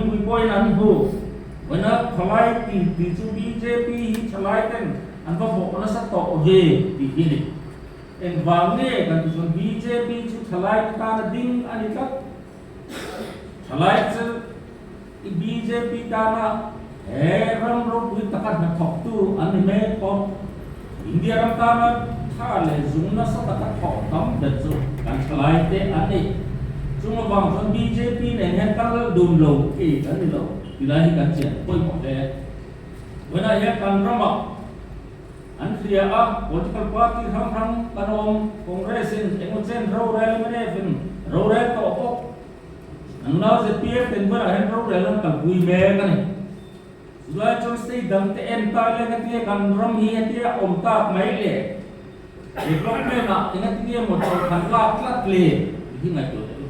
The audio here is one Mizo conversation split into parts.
mipui pawhin an hmu. Vawiina thalai ti ti chu bjp hi thalai ten an va bawh nasa tawh ve tih hi a ni. Engvang nge kan ti chuan bjp chu thalai te tana ding a ni tlat. Thalai chu i bjp tana he ram ropui taka hnathawktu an ni mek bawk. India ram tana tha leh zung nasa taka thawk tam ber chu kan thalai te an ni. Chung avang chuan bjp nen hian kal dun lo thei kan ni lo tilai hi kan chian pawimawh hle. Vawiinah hian kan ramah an hria a, political party hrang hrang kan awm, Congress in eng chen rorel mnf in rorel tawh bawk. An nau zpm ten bulah hian rorel an kalpui mek a ni. Chulai chuan state dang te en ta ila engatinge kan ram hi hetia awm tak mai le? Development ah engatinge maw chawlhkhan lak tlat le? Tih hi ngaihtuah teh u.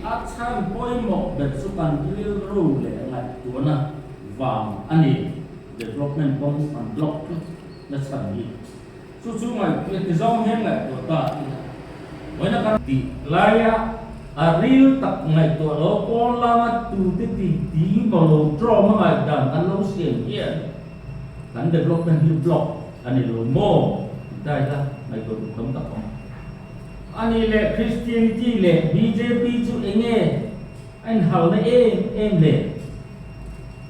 A chhan pawimawh ber chu kan rilru leh ngaihtuahna vang a ni. Development kawng an block tlat na chhan hi. Chu chu ngaihtuah ti zawng hian ngaihtuah ta ila vawiina kan tih laia a ril tak ngaihtuah lo pawn lama tute ti ti maw lo tawm a ngaihdan kan lo siam hian kan development hi block a ni lo maw tih ta ila ngaihtuah duh tam tak awm a ni leh Christianity leh bjp chu enge a inhalna em em le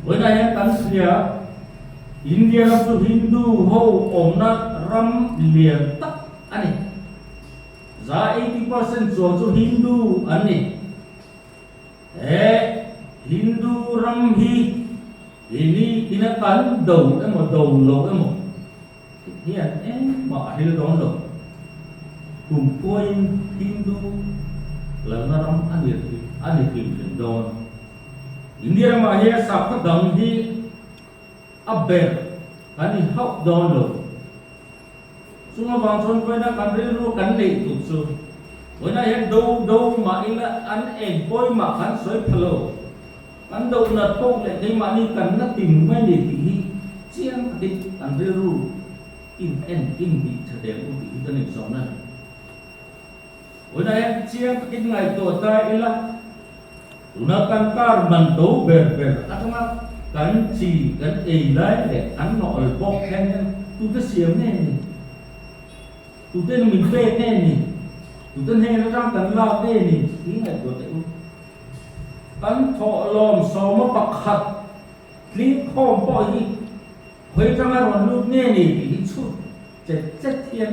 vawiinah hian kan hria. India ram chu Hindu ho awmna ram lian tak a ni. Za 80% chuang chu Hindu an ni. He Hindu ram hi ini ina kan do emaw do lo emaw hian engmah a hril dawn lo. Kum pawhin Hindu lalna ram a ni a ni hlim hlim dawn. India ramah hian sakhaw dang hi a ber kan in hauh dawn lo. Chung avang chuan vawiina kan rilru kan neih tuk chu vawiina hian do do mah ila an eng pawimah kan sawi pha lo. Kan do nat pawh leh keimahni kan na tin mai ni tih hi chiang takin kan rilru in en in bih tha teh ang u tih hi kan inzawm a ni. Vawiina hian chiang takin ngaihtuah ta ila. Tuna kan kar man to ber ber atanga kan chi kan ei lai leh kan nawlh bawk thleng hian tute siam nge ni? Tute nu min pek nge ni? Tute hnen atang kan lak nge ni? Tih ngaihtuah teh u. Kan thawhlawm sawma pakhat tling khawm pawh hi khawi atanga rawn lut nge ni tih hi chhut chet chet hian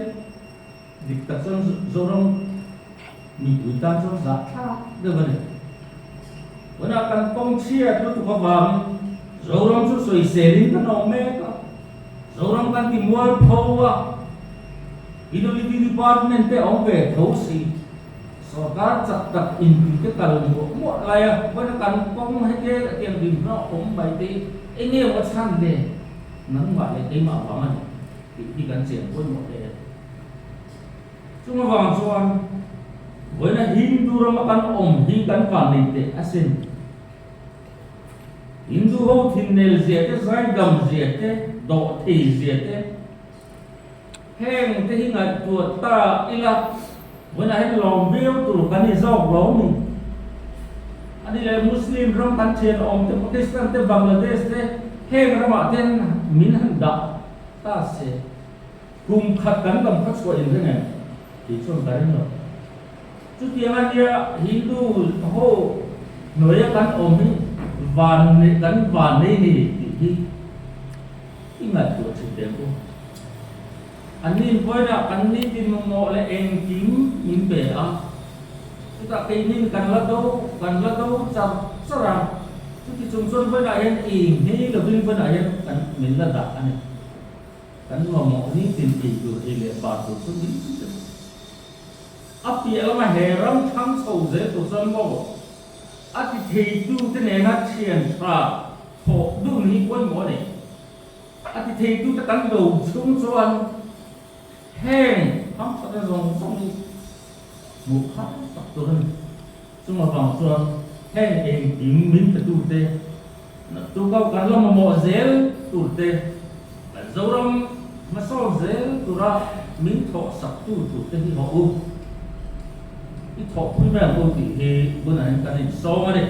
Dik tak chuan Zoram mipui tan chuan zah thlak deuh a ni. Tunah kan kawng chhiat lutuk avangin Zoram chu sawiselin kan awm mek a, Zoram kan ti mualpho a, Utility Department te awm ve tho si, sorkar chak tak inpui te kal muah muah lai a, vawiin kan kawng hetia tiang dinhmun a awm mai te hi eng nge maw chhan le nangmah leh keimah vang a ni tih hi kan chian pawimawh hle a. Chung avang chuan vawiina Hindu rama kan awm hi kan van nei teh asin. Hindu ho thinnel zia te, zaidam zia te, dawhthei zia te, heng te hi ngaihtuah ta ila vawiinah hian lawm viau tur kan ni zawk lo ni. Ani leh Muslim ram kan thian awm te, Pakistan te, Bangladesh te, heng ramah ten min han dah ta se. Kum khat kan dam kha chhuah in ring em? Tih chuan ka ring lo. Chutiang a nia Hindu ho hnuaia kan awm hi van kan van nei ni tih hi i ngaihtuah thin teh ang u. Anni vawiinah kan nitin mamawh leh engkim min pe a, chutah keinin kan la do kan la do char char a, chuti chung chuan vawiinah hian eng hei lovin vawiinah hian kan min la dah a ni. Kan mamawh ni tin ei tur ei leh bar tur chu ni te a piah lama he ram thang chho zel tur chuan maw a ti theitu te nena thian tha thawh dun hi pawimawh a ni. A ti theitu te kan do chhung chuan heng hamthatna zawng zawng hi hmuh har tak tur a ni. Chung avang chuan heng engkim min petu te Naktuk kan la mamawh zel tur te, kan Zoram hmasawn zel tura min thawh sak tu tur te hi hawh u. I thawhpui mai ang u tih hi bunah hian kan insawm a ni.